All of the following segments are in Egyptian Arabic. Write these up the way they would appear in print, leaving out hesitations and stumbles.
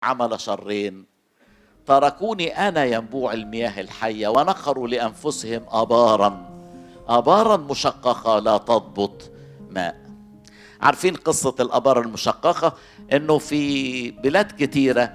عمل شرين. تركوني أنا ينبوع المياه الحية ونخروا لأنفسهم آبارا، آبارا مشققة لا تضبط ماء. عارفين قصة الآبار المشققة؟ إنه في بلاد كتيرة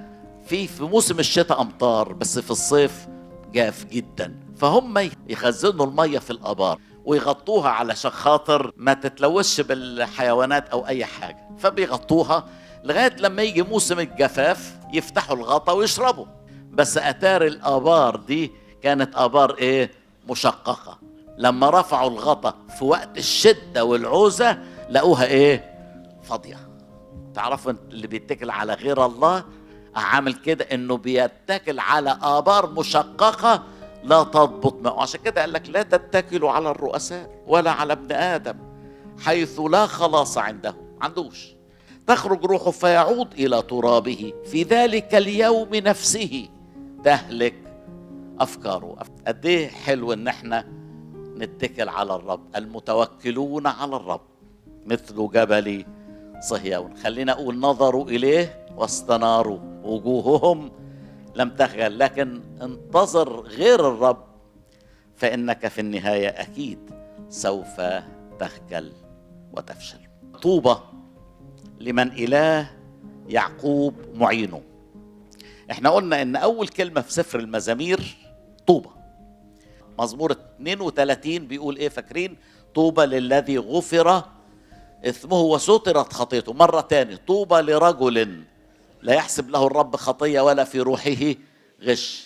في موسم الشتاء أمطار، بس في الصيف جاف جدا، فهم يخزنوا المية في الآبار ويغطوها علشان خاطر ما تتلوثش بالحيوانات أو أي حاجة، فبيغطوها لغاية لما يجي موسم الجفاف يفتحوا الغطا ويشربوا. بس أتار الآبار دي كانت آبار إيه؟ مشققة. لما رفعوا الغطا في وقت الشدة والعوزة لقوها إيه؟ فاضية. تعرفوا اللي بيتكل على غير الله عامل كده، إنه بيتكل على آبار مشققة لا تضبط ماء. عشان كده قال لك لا تتكلوا على الرؤساء ولا على ابن آدم حيث لا خلاص عنده، عندوش. تخرج روحه فيعود إلى ترابه، في ذلك اليوم نفسه تهلك أفكاره. قد إيه حلو إن إحنا نتكل على الرب. المتوكلون على الرب مثل جبل صهيون. خلينا أقول نظروا إليه واستناروا وجوههم لم تخجل. لكن انتظر غير الرب فإنك في النهاية أكيد سوف تخجل وتفشل. طوبى لمن إله يعقوب معينه. احنا قلنا ان اول كلمة في سفر المزامير طوبى. مزمور 32 بيقول ايه؟ فاكرين؟ طوبى للذي غفر اثمه وسترت خطيته. مرة تاني، طوبى لرجل لا يحسب له الرب خطية ولا في روحه غش.